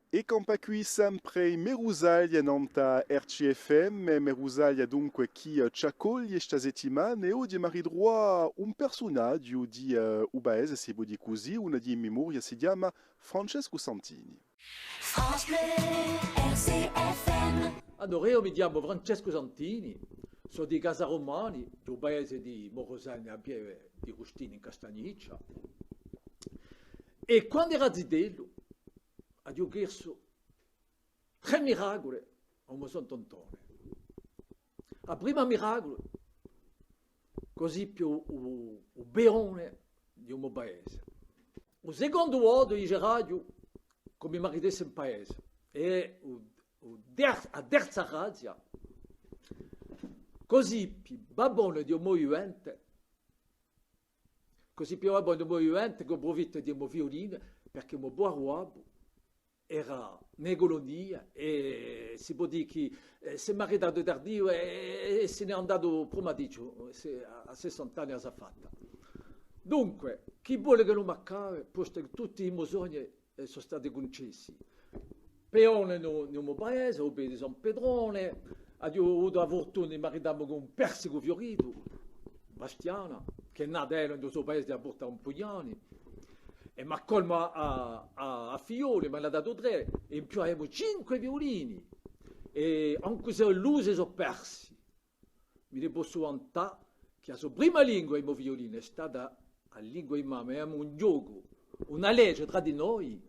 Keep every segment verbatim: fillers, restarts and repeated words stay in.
È campà quì sempre in Merusaglia, nant'à R C F M, Merusaglia dunque chì, eh, ci accoglie sta settimana, è oghje emu à ritruvà un persunagiu di, eh, u paese, si pò dì cusì, una di i memorie, si chjama Francescu Santini. France Bleu, R C F M. Allora, eiu mi chjamu Francescu Santini, sò di Casa Romani, di u paese di Morosagna, à pieve di Rustini in Castagniccia. È quandu era zitellu, aghju chjorsu trè miracule à u mo Sant'Antone. A prima miracula, ch'o sippiu u, u peone di u mo paese. U secondu votu diceraghju ch'o mi maritessi in paese. È u, u ter-, a terza grazia, ch'o sippiu babbone di u mo ghjuventù, ch'o sippiu babbone di u mo ghjuventù, ch'o prufittu di u mo viulinu, perchè u mo poveru babbu era in culunia è si pò dì chì, eh, s'hè maritatu tardivu è, è, è si n'hè andatu prima di ciò, se, à, à sessanta anni a s'hà fatta. Dunque, chì vole ch'ellu m'accapi, postu chì tutti i mo sogni, eh, sò stati cuncessi. Peone in u, in u mo paese, à u pè di San Petrone, aghju avutu a furtuna di maritammi cù un persicu fiuritu, Bastiana, chì hè natu ellu in u so paese di a Porta Ampugnani, è m'hà colmu à, à, à figlioli, mi n'hà datu trè, è in più avemu cinque viulini, è ancu s'è l'usu sò persi, mi ne possu vantà chì a so prima lingua, i mo viulini, hè stata a lingua di mamma, è avemu un ghjocu, una legia trà di noi,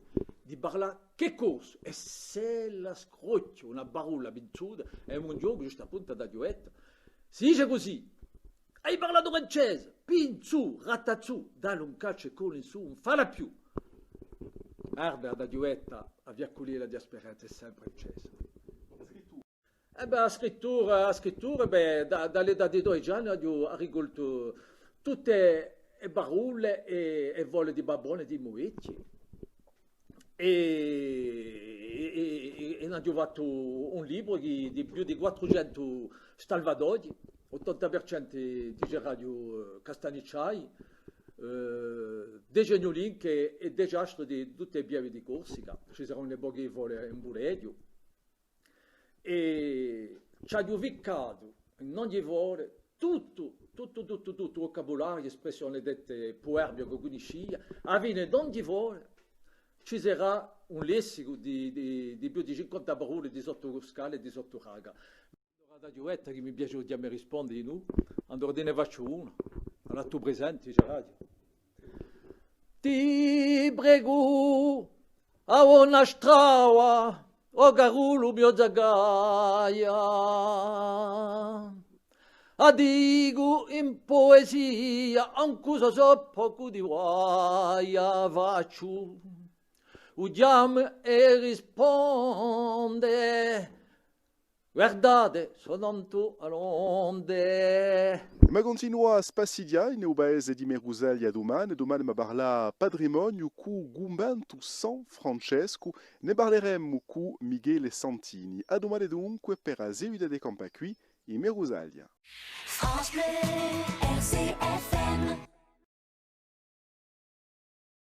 di parlà chè corsu, è s'ella scrocchia una parolla pinzuta, avemu un ghjocu, ghjustu appuntu, da ghjuvetta. Si dice cusì: hai parlato francese? Pinzù, ratazzù, dalli un calciu è collu in sù, ùn falla più. Guarda, da ghjuvetta, a fiaculella di a speranza hè sempre accesa. È bè, a scrittura, a scrittura, bè, da, da l'età di dodeci anni aghju ricoltu tutte e parolle è, è fole di babbone di i mo vechji. È, è, è, è n'aghju fattu un libru di, di più di quattrucentu stalvatoghji, ottanta per centu di, di Castagnicciai, eh, dece New Link è, è dece Astru di tutte e pieve di Corsica. Ci sarà un pocu di fole in Buleghju. È ci aghju ficcatu in ogni fola tuttu, tuttu, tuttu, tuttu, vucabulariu, espressione dette, pruverbiu ch'o cunniscia. À a fine d'ogni fola ci sarà un lessicu di, di, di più di cinquanta parolle, di sottu scala è di sottu raga. Allora, da ghjuvetta chì mi piace di mi risponde, nò? Allora ti ne facciu una, à l'attu presente, diceraghju. Ti pregu, à una strada, o carullu mio, zagaia. A dicu in puesia, ancu s'o sò pocu di guaia, facciu u chjamu è risponde. Guardate, sò nantu à l'onde. Emu à cuntinuà à spassighjà in u paese di Merusaglia dumane. Dumane emu à parlà patrimoniu cù u cunventu San Francescu. Ne parleremu cù Michele Santini. À dumane dunque per a seguita di Campà quì in Merusaglia. France Bleu, R C F M.